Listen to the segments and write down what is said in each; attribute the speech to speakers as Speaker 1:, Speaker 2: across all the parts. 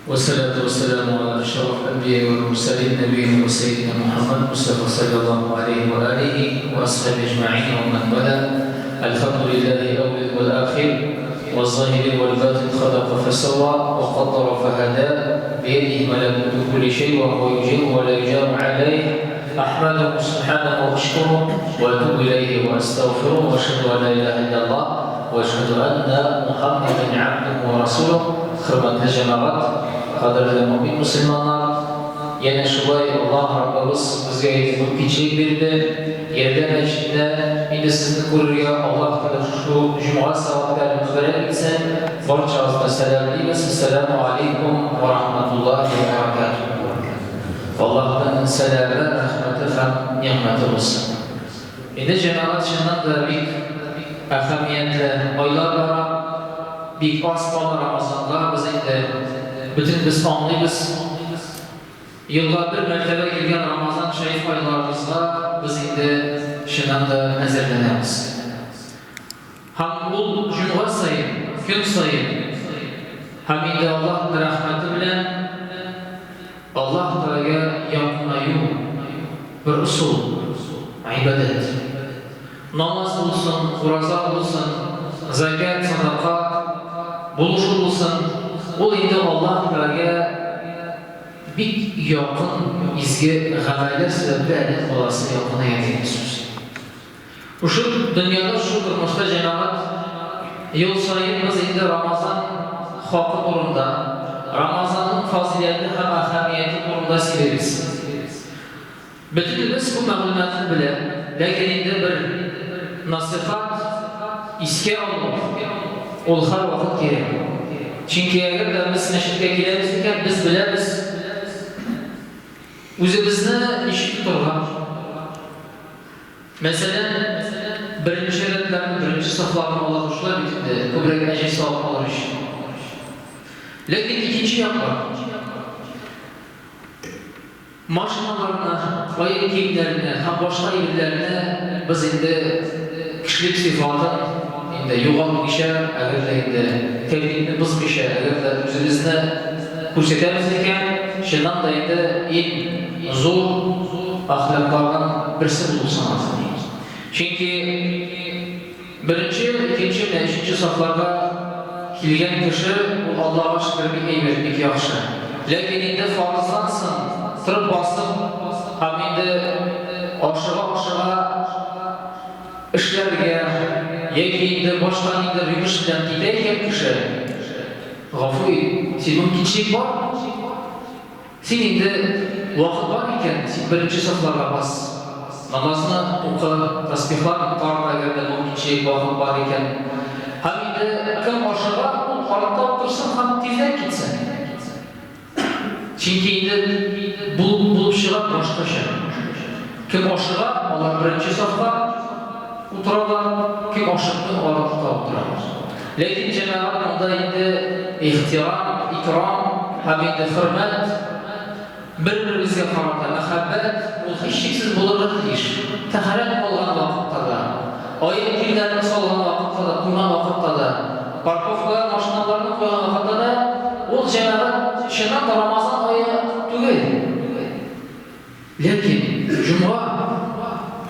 Speaker 1: Вәссәлату вәссәламу ала әшраф әнбияи вәл мурсәлин нәбиина вә сәййидина Мухаммад Мустафа салләллаһу алейһи вә алихи вә асхаби әҗмәгыйн вә ман вәла. Әлхәмдүлилләһи әүвәл вәл ахир вә заһири вәл батин халака фәсәвва вә каддара фәһәдә биядиһи мәләкүтү кулли шәй вә һүә юҗиру вә лә юҗару аләйһ әхмәдүһү сүбхәнәһү вә әшкүрүһ вә әтүбү иләйһи вә әстәгъфируһ вә әшһәдү ән лә иләһә илляллаһ вә әшһәдү әннә Мухаммәдән габдүһү вә расүлүһ. Хөрмәтле җәмәгать, кадерле мөэмин мөселманнар, янә шулай Аллаһ Раббыбыз безгә инде мөмкинчелек бирде, Ярдәм мәчетендә инде сезне күрергә, Аллаһ Тәгалә шушы җомга сәгатьләрен мөбарәк итсен, барчагызны сәламлибез, Әссәләмү алейкум вә рахматуллаһи вә бәрәкәтүһ. Аллаһның сәламе, рәхмәте һәм нигъмәте булсын. Инде җәмәгать чыннан да бик әһәмиятле айлар бара. Бик аз кала Рамазанга, без инде бөтенебез аңлыйбыз. Елга бер мәртәбә килгән Рамазан шәриф айларыбызга без инде чыннан да әзерләнәбез. Һәм ул җомга саен, көн саен һәм инде Аллаһның рәхмәте белән Аллаһ Тәгаләгә якынаю бер ысул, гыйбадәт. Намаз булсын, ураза булсын, зәкят, садака, булышу булсын, ул инде Аллаһ Тәгаләгә бик якын изге гамәлләр сәбәпле адәм баласы якыная дигән сүз. Шушы дөньяда, шушы тормышта, җәмәгать, ел саен без инде Рамазан хакы турында, Рамазанның фазыйләте һәм әһәмияте турында сөйлибез. Бөтенебез бу мәгълүматны белә, ләкин инде бер насыйхат, искә алу, ул һәрвакыт кирәк. Чөнки әгәр дә без мәчеткә киләбез икән, без беләбез үзебезне ничек тотарга. Мәсәлән, беренче рәтләрне, беренче сафларны ала башлар бит инде, күбрәк әҗер-савап алыр өчен. Ләкин икенче як бар. Машиналарны, аяк киемнәрне һәм башка әйберләрне без инде кешелек сыйфатын инде югалтмыйча, әгәр дә инде тәртипне бозмыйча, әгәр дә үзебезне күрсәтәбез икән, чыннан да инде иң зур әхлакларның берсе булып санала. Чөнки беренче, икенче, менә өченче сафларга килгән кеше, ул Аллага шөкер бик әйбәт, бик яхшы. Ләкин инде фарыздан соң торып басып һәм инде ашыга-ашыга эшләргә яки инде башка ниндидер йомыш белән китә икән кеше, гафу ит, син мөмкинчелек бар, Син инде вакыт бар икән, син беренче сафларга бас. Намазны укы, тәсбихларны тарт, әгәр дә мөмкинчелек, вакыт бар икән. Һәм инде кем ашыга, ул артта утырсын һәм тизрәк китсен. Чөнки инде булып булып чыга башкача. Кем ашыга, алар беренче сафка утыралар, кем ашыкмый, алар артта утыра. Ләкин җәмәгать монда инде ихтирам, икрам һәм инде хөрмәт, бер-беребезгә карата мәхәббәт, ул һичшиксез булырга тиеш. Тәһарәт алган вакытта да, аяк киемнәрне салган вакытта да, куйган вакытта да, парковкага машиналарны куйган вакытта да, ул җәмәгать чыннан да Рамазан ае түгел. Ләкин җомга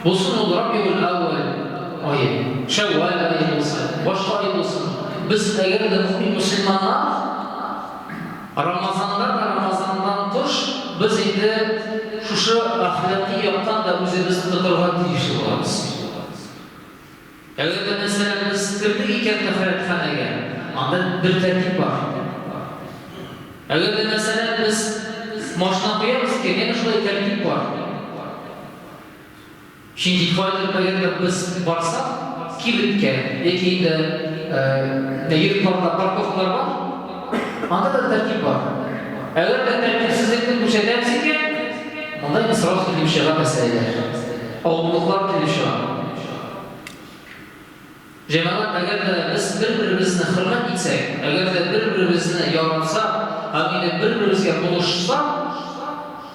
Speaker 1: булсын ул Рабигуль-әүвәл ае, Шәүвәл ае булсын, башка ай булсын, без әгәр дә мөэмин-мөселманнар Рамазанда да, Рамазаннан тыш без инде шушы әхлакый яктан да үзебезне тотарга тиешле булабыз. Әгәр дә, мәсәлән, без кердек икән тәһарәтханәгә, анда бер тәртип бар. Әгәр дә, мәсәлән, без машина куябыз икән, янә шулай тәртип бар. Чөнки кайдыр, әгәр дә без барсак кибеткә яки инде йортларда парковкалар бар, анда да тәртип бар. Әгәр дә тәртипсезлекне күрсәтәбез икән, монда инде сразу килеп чыга мәсьәләләр, авырлыклар килеп чыга. Җәмәгать, әгәр дә без бер-беребезне хөрмәт итсәк, әгәр дә бер-беребезне яратсак һәм инде бер-беребезгә булышсак,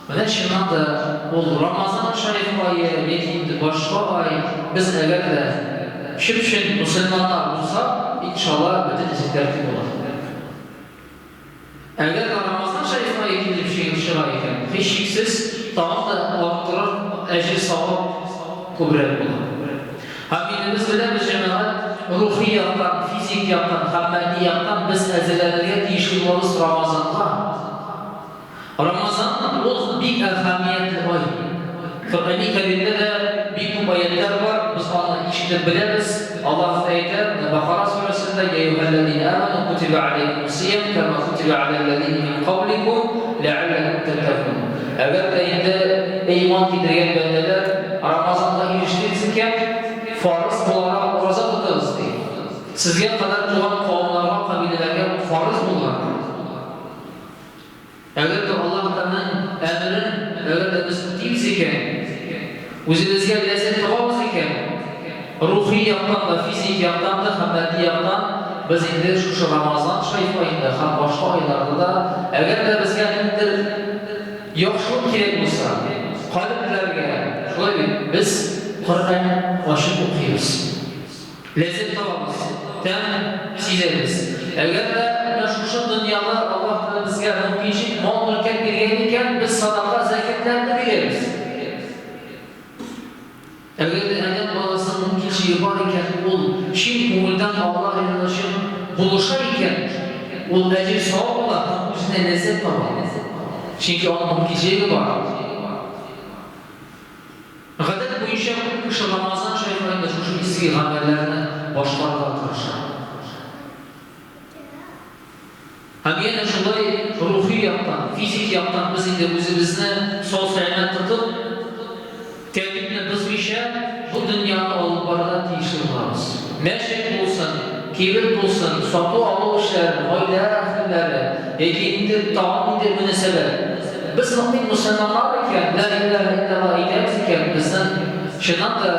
Speaker 1: менә чыннан да ул Рамазан шәриф ае яки инде башка ай, без әгәр дә чып-чын мөселманнар булсак, иншалла, бөтенесе тәртип булыр. Әгәр дә Рамазан. ае килеп чыга икән, һичшиксез, тагын да арттырыр, әҗер-савап күбрәк була. Һәм инде без беләбез, җәмәгать, рухи яктан, физик яктан һәм матди яктан без әзерләнергә тиешле булабыз Рамазанга. Рамазан ул бик әһәмиятле ай. Коръәни Кәримдә дә бик күп аятьләр бар, без аны ишетеп беләбез. Аллаһ әйтә, менә Бакара сүрәсендә, Йә әйюһәлләзинә әмәнү кутибә аләйкүмүс-сиям кәмә кутибә аләлләзинә мин кабликум ләәлләкүм тәттәкун. Әгәр дә инде, эй иман китергән бәндәләр, Рамазанга ирештегез икән, фарыз буларак ураза тотыгыз, ди. Сезгә кадәр туган кавымнарга, кабиләләргә ул фарыз булган. Әгәр дә Аллаһ Тәгаләнең әмерен әгәр дә без үтибез икән, үзебезгә ләззәт табабыз икән, рухи яктан да, физик яктан да һәм матди яктан без инде шушы Рамазан шәриф аенда һәм башка айларда да, әгәр дә безгә ниндидер яхшылык кирәк булса, калебләргә, шулай бит, без Коръән ачып укыйбыз. Ләззәт табабыз, тәм сизәбез. Әгәр дә менә шушы дөньяда Аллаһ Тәгалә безгә мөмкинчелек, мал-мөлкәт биргән икән, без садака, зәкятләрне бирәбез. Әгәр дә адәм баласының мөмкинчелеге бар икән, ул чын күңелдән Аллаһ ризалыгы өчен булыша икән, ул әҗер-савап ала һәм үзенә ләззәт таба. Чөнки аның мөмкинчелеге бар. Гадәт буенча күп кеше Рамазан шәриф аенда шушы изге гамәлләрне башкарырга тырыша. Һәм янә шулай рухи яктан, физик яктан без инде үзебезне сау-сәламәт тотып, тәртипне бозмыйча бу дөньяны алып барырга тиешле булабыз. Мәчет булсын, кибет булсын, сату-алу эшләре, гаилә әһелләре яки инде тагын ниндидер мөнәсәбәт. Без мөэмин мөселманнар икән, лә иләһә илляллаһ әйтәбез икән, безнең чыннан да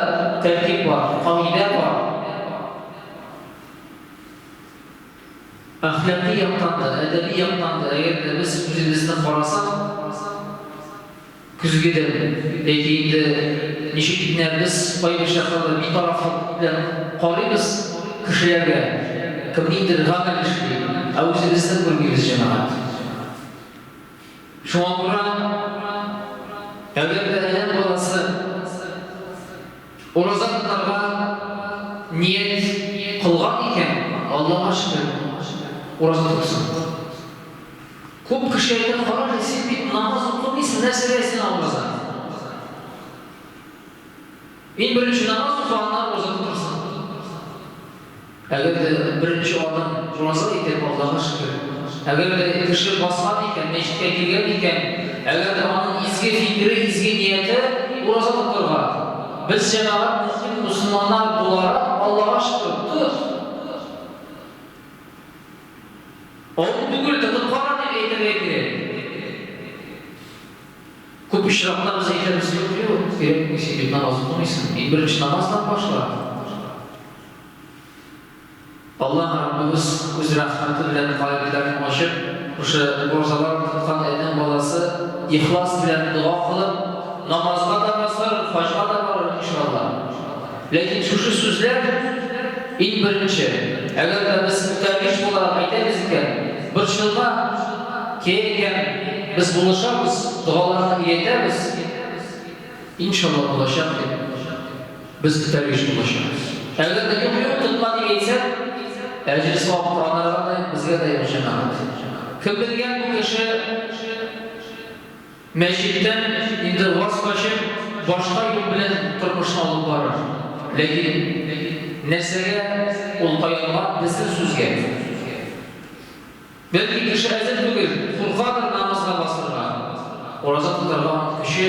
Speaker 1: тәртип бар, кагыйдә бар. Әхлакый яктан да, әдәби яктан да, әгәр дә без үзебезне карасак, көзгедән, яки инде ничек кенә без кайбер чакларда битарафлык белән карыйбыз кешеләргә, кем ниндидер гамәл эшли, ә үзебезне күрмибез, җәмәгать. Шуңа күрә, әгәр дә адәм баласы ураза тотарга ният кылган икән, Аллага шөкер, ураза тотсын. Күп кеше әйтә, кара әле, син бит намаз укымыйсың, нәрсәгә сиңа ураза? Иң беренче намаз укы, аннары ураза тотырсың. Әгәр дә беренче адым ураза икән, Аллага шөкер. Әгәр дә кеше баскан икән, мәчеткә килгән икән, әгәр дә аның изге фикере, изге нияте ураза тотырга. Без җәмәгать мөэмин мөселманнар буларак, Аллага шөкер, тот. Авыр түгел, тотып кара дип әйтергә кирәк. Күп очракта без әйтәбез, юк, юк, кирәкми, син бит намаз укымыйсың, иң беренче намаздан башла. Аллаһ Раббыбыз үз рәхмәте белән калебләрен ачып, шушы уразалар тоткан адәм баласы ихлас белән дога кылып, намазга да басар, хаҗга да барыр, иншалла. Ләкин шушы сүзләр иң беренче, әгәр дә без үтәгеч буларак әйтәбез икән, борчылма, кирәк икән, без булышабыз, догаларны өйрәтәбез, иншалла булачак дип, без үтәгеч булачакбыз. Әгәр дә юк, юк, тотма дип әйтсәк, әҗер-савап анарга да юк, безгә дә юк, җәмәгать. Кем белгән бу кеше Мәчеттән инде ваз качып, башка юл белән тормышны алып барыр. Ләкин нәрсәгә ул таянган безнең сүзгә? Бәлки кеше әзер түгел, куркадыр намазга басырга, ураза тотарга аның көче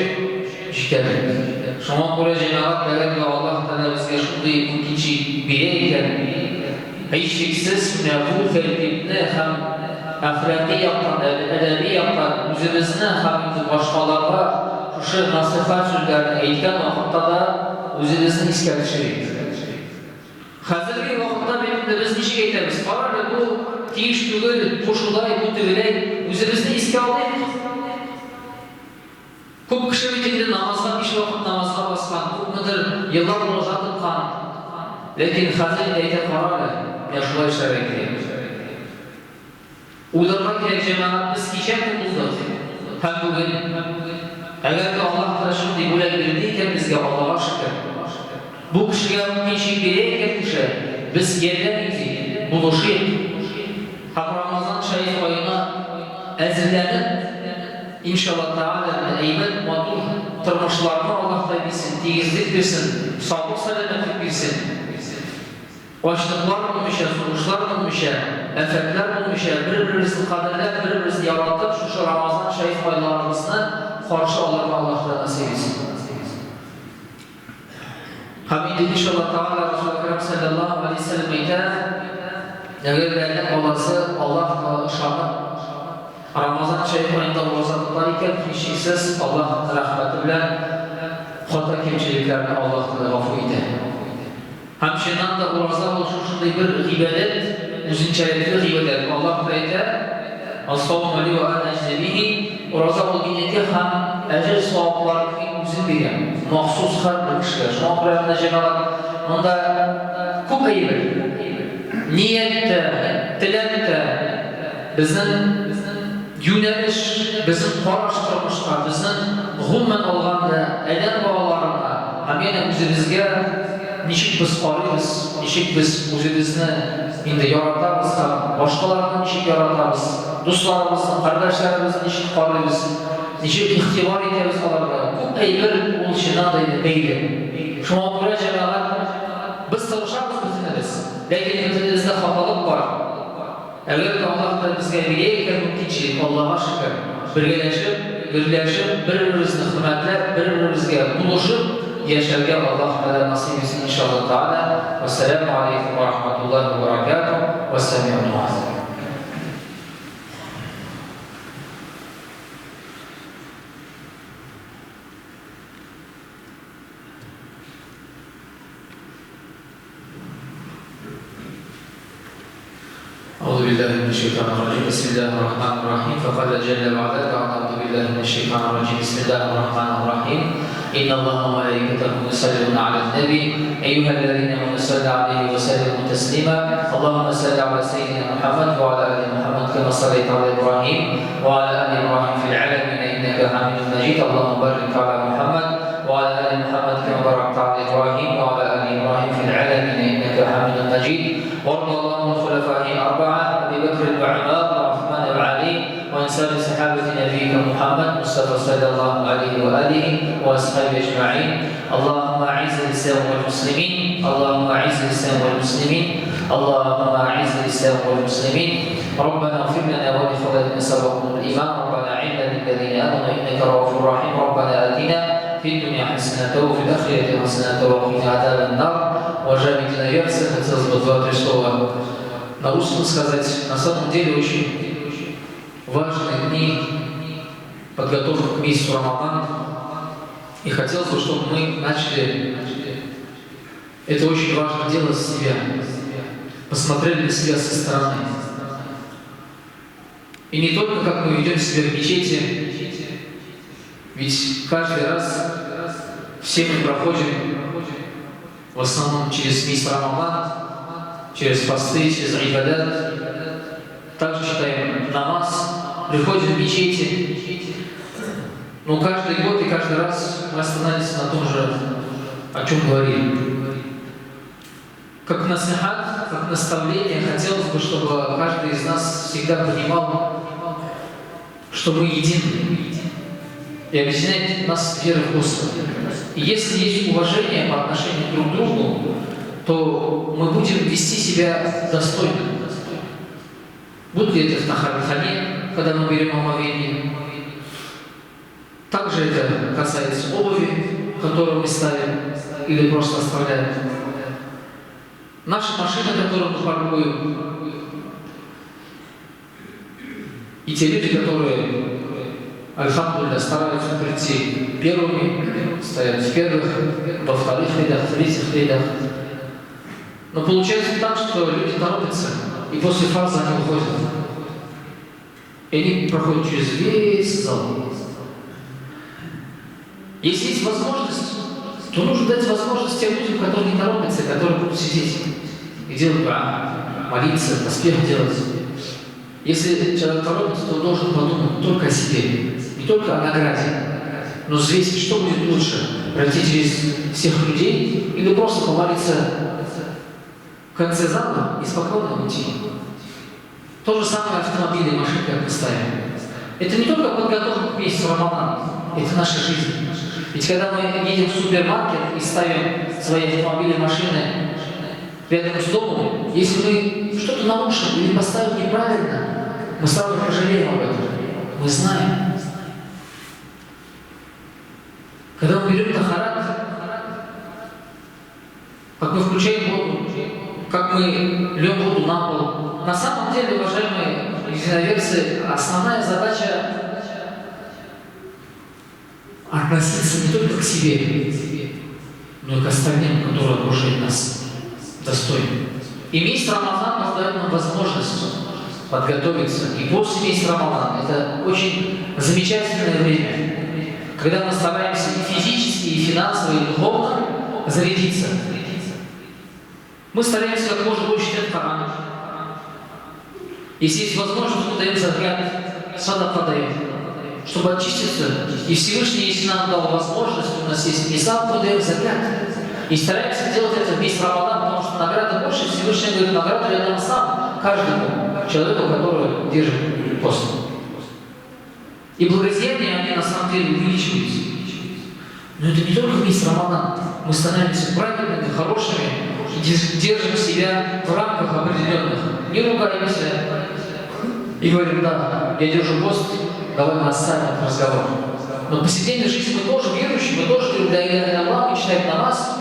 Speaker 1: җитәдер. Шуңа күрә, җәмәгать, әгәр дә Аллаһ Тәгалә безгә шундый мөмкинчелек бирә икән, Һичшиксез, менә бу тәртипне һәм әхлакый яктан, әдәби яктан үзебезне һәм инде башкаларга шушы насыйхәт сүзләрен әйткән вакытта да үзебезне искә төшерик. Хәзерге вакытта бит инде без ничек әйтәбез, кара әле, бу тиеш түгел, бу шулай, бу тегеләй, үзебезне искә алыйк. Күп кеше бит инде намазга биш вакыт намазга баскан, күпмедер еллар ураза тоткан. Ләкин хәзер инде әйтә, кара әле, менә шулай эшләргә кирәк. Уйларга кирәк, җәмәгать, без кичә кем булдык? Һәм бүген, әгәр дә Аллаһ Тәгалә шундый бүләк бирде икән безгә, Аллага шөкер. Бу кешегә мөмкинчелек бирә икән кеше, без ярдәм итик, булышыйк. Һәм Рамазан шәриф аена әзерләнеп, иншалла Тәгалә, менә әйбәт, матур тормышларны Аллаһ Тәгалә бирсен, тигезлек бирсен, саулык-сәламәтлек бирсен. Ачлыклар булмыйча, сугышлар булмыйча, афәтләр булмыйча, бер-беребезне кадерләп, бер-беребезне яратып, шушы Рамазан шәриф айларыбызны каршы алырга Аллаһ Тәгалә насыйп итсен. Һәм инде иншалла Тәгалә Расул Әкрәм салләллаһу галәйһи ва сәлләм әйтә, әгәр дә адәм баласы Аллаһ Тәгаләгә ышанып, Рамазан шәриф аенда ураза тота икән, һичшиксез Аллаһ рәхмәте белән хата-кимчелекләрне Аллаһ Тәгалә гафу итә. Һәм чыннан да ураза ул шушындый бер гыйбадәт, үзенчәлекле гыйбадәт. Аллаһ та әйтә, Ас-сауму ли ва ана аҗзи бихи, ураза ул минеке һәм әҗер-савапларын мин үзем бирәм, махсус һәрбер кешегә. Шуңа күрә менә, җәмәгать, монда күп әйбер, ният тә, теләк тә, безнең юнәлеш, безнең караш тормышка, безнең, гомумән алганда, адәм балаларына һәм янә үзебезгә ничек без карыйбыз, ничек без үзебезне инде яратабыз һәм башкаларны ничек яратабыз, дусларыбызны, кардәшләребезне ничек карыйбыз, ничек игътибар итәбез аларга, күп әйбер ул чыннан да инде бәйле. Шуңа күрә, җәмәгать, без тырышабыз бөтенебез, ләкин бөтенебездә хаталык бар. Әгәр дә Аллаһ Тәгалә безгә бирә икән мөмкинчелек, Аллага шөкер, бергәләшеп, гөрләшеп, бер-беребезне хөрмәтләп, бер-беребезгә булышып яшәргә Аллаһ Тәгалә насыйп итсен иншалла Тәгалә. Вәссәламү алейкум вә рахматуллаһи вә бәрәкәтүһ. Вәссәми'у дуа. أعوذ بالله من الشيطان الرجيم بسم الله الرحمن الرحيم فقال جل وعلا بعد أعوذ بالله من الشيطان الرجيم بسم الله الرحمن الرحيم إن الله وملائكته يصلون على النبي أيها الذين آمنوا صلوا عليه وسلموا تسليما اللهم صل على سيدنا محمد وعلى آل محمد كما صليت على إبراهيم وعلى آل إبراهيم في العالمين إنك حميد مجيد اللهم بارك على محمد وعلى آل محمد كما باركت على إبراهيم وعلى آل إبراهيم في العالمين إنك حميد مجيد وارض اللهم عن خلفائه الأربعة أبي بكر وعمر وعثمان وعلي وعن سائر صحابة نبيك محمد مصطفى صلى الله عليه وآله وأصحابه أجمعين اللهم أعز الإسلام والمسلمين اللهم أعز الإسلام والمسلمين اللهم أعز الإسلام والمسلمين ربنا اغفر لنا ولإخواننا سبقونا بالإيمان ربنا عنا للذين آمنوا إنك رؤوف رحيم ربنا آتنا في الدنيا حسنة وفي الآخرة حسنة وقنا عذاب النار. Уважаемые единоверцы, хотелось бы два-три слова на русском сказать. На самом деле очень важные дни подготовки к месяцу Рамадан. И хотелось бы, чтобы мы начали это очень важное дело с себя. Посмотрели на себя со стороны. И не только как мы ведем себя в мечети, ведь каждый раз все мы проходим в основном через месяц Рамадан, через посты, через ибадат, также читаем намаз, приходим в мечети. Но каждый год и каждый раз мы остановимся на том же, о чем говорили. Как насихат, как наставление, хотелось бы, чтобы каждый из нас всегда понимал, что мы едины. И объединяет нас вера в Господа. И если есть уважение по отношению друг к другу, то мы будем вести себя достойно. Будет ли это в Тахархане, когда мы берем омовение? Также это касается обуви, которую мы ставим или просто оставляем. Наша машина, которую мы паркуем, и те люди, которые, альхамдулилля, стараются прийти первыми, стоят в первых, во вторых рядах, в третьих рядах. Но получается так, что люди торопятся, и после фарза они уходят. И они проходят через весь зал. Если есть возможность, то нужно дать возможность тем людям, которые не торопятся, которые будут сидеть и делать дуа, молиться, таспех делать. Если человек торопится, то он должен подумать только о себе. не только о награде, но взвесить, что будет лучше, пройти через всех людей или просто помолиться в конце зала и спокойно уйти. То же самое автомобили, машины, как мы ставим. Это не только подготовка к месяцу Рамадан, это наша жизнь. Ведь когда мы едем в супермаркет и ставим свои автомобили, машины рядом с домом, если мы что-то нарушим или поставим неправильно, мы сразу пожалеем об этом. Мы знаем. Когда мы берем тахарат, как мы включаем воду, как мы льем воду на пол. На самом деле, уважаемые единоверцы, основная задача относиться не только к себе, но и к остальным, которые окружают нас достойно. И месяц Рамазан дает нам возможность подготовиться. И после месяца Рамазана это очень замечательное время, когда мы стараемся и физически, и финансово, и духовно зарядиться. Мы стараемся как можно больше читать Коран. Если есть возможность, мы даем закят, садака даем, чтобы очиститься. И Всевышний, если нам дал возможность, у нас есть нисаб, мы даем закят. И стараемся делать это в месяц Рамадан, потому что награда больше. Всевышний говорит, награду я дам сам каждому человеку, который держит пост. И благодеяния, они на самом деле увеличиваются. Но это не только месяц Рамадан. Мы становимся праведными, хорошими и держим себя в рамках определенных. Не ругаемся и говорим, да, я держу пост, давай мы оставим этот разговор. Но в повседневной жизни мы тоже верующие, мы тоже говорим, да, иля Аллах, мы читаем намаз,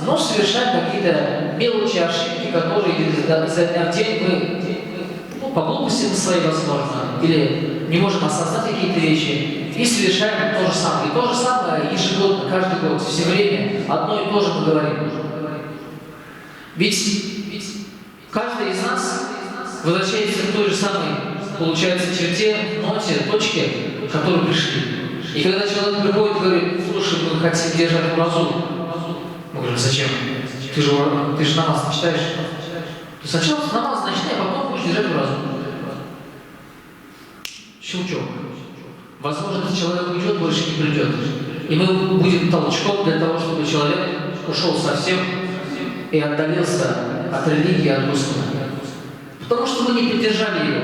Speaker 1: но совершаем какие-то мелочи, ошибки, которые изо дня в день мы, по глупости своей, возможно, или не можем осознать какие-то вещи, и совершаем то же самое. И то же самое ежегодно, каждый год, все время, одно и то же мы говорим. Ведь каждый из нас возвращается к той же самой, получается, черте, ноте, точке, к которой пришли. И когда человек приходит и говорит, слушай, мы хотим держать уразу, мы говорим, зачем? Ты же намаз не читаешь. Ты сначала намаз начни, а потом будешь держать уразу. Щелчок. Возможно, этот человек уйдет, больше не придет. И мы будем толчком для того, чтобы человек ушел совсем и отдалился от религии, от Господа. Потому что мы не поддержали его.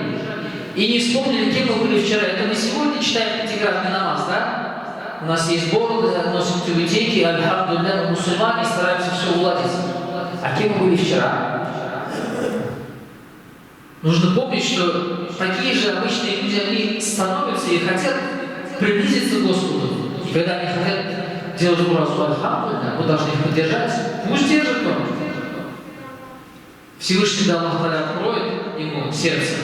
Speaker 1: И не вспомнили, кем мы были вчера. Это мы сегодня читаем пятикратный намаз, да? У нас есть бороды, носим тюбетейки, альхамдулилля, мы мусульмане, стараемся все уладить. А кем мы были вчера? Нужно помнить, что такие же обычные люди, они становятся и хотят приблизиться к Господу. И когда они хотят делать уразу, альхамдулилля, мы должны их поддержать. Пусть держит он. Всевышний Аллах откроет ему сердце,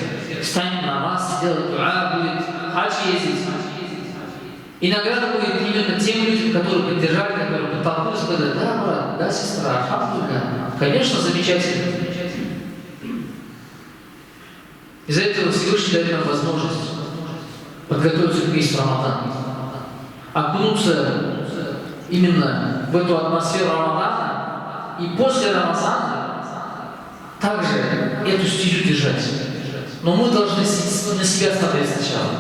Speaker 1: встанет на намаз, сделает дуа, будет хадж ездить. И награда будет именно тем людям, которые поддержали, которые подтолкнули, сказали, да, брат, да, сестра, альхамдулилля, конечно, замечательно. Из-за этого Всевышний дает нам возможность подготовиться к месяцу Рамадана, окунуться именно в эту атмосферу Рамадана и после Рамазана также эту стезю держать. Но мы должны на себя смотреть сначала.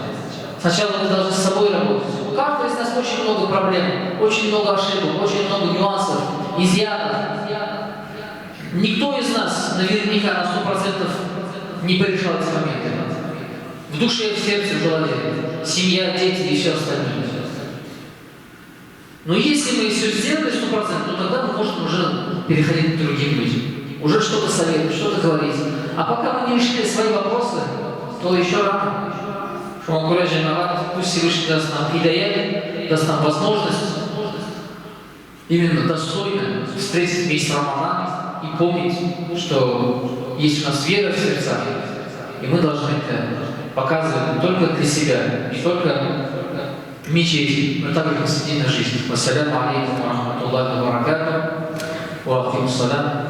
Speaker 1: Сначала мы должны с собой работать. У каждого из нас очень много проблем, очень много ошибок, очень много нюансов, изъянов. Никто из нас наверняка на 100% не порешал эти моменты. В душе, в сердце, в голове. Семья, дети и все остальное. Но если мы все сделали 100%, то тогда мы можем уже переходить к другим людям. Уже что-то советовать, что-то говорить. А пока мы не решили свои вопросы, то еще рано. Пусть Всевышний даст нам хидаят, даст нам возможность именно достойно встретить месяц Рамадан и помнить, что есть у нас вера в сердцах, и мы должны это показывать не только для себя, не только в мечети, но также в повседневной жизни. Вассаляму алейкум ва рахматуллахи ва баракатух. Ва алейкум ассалям.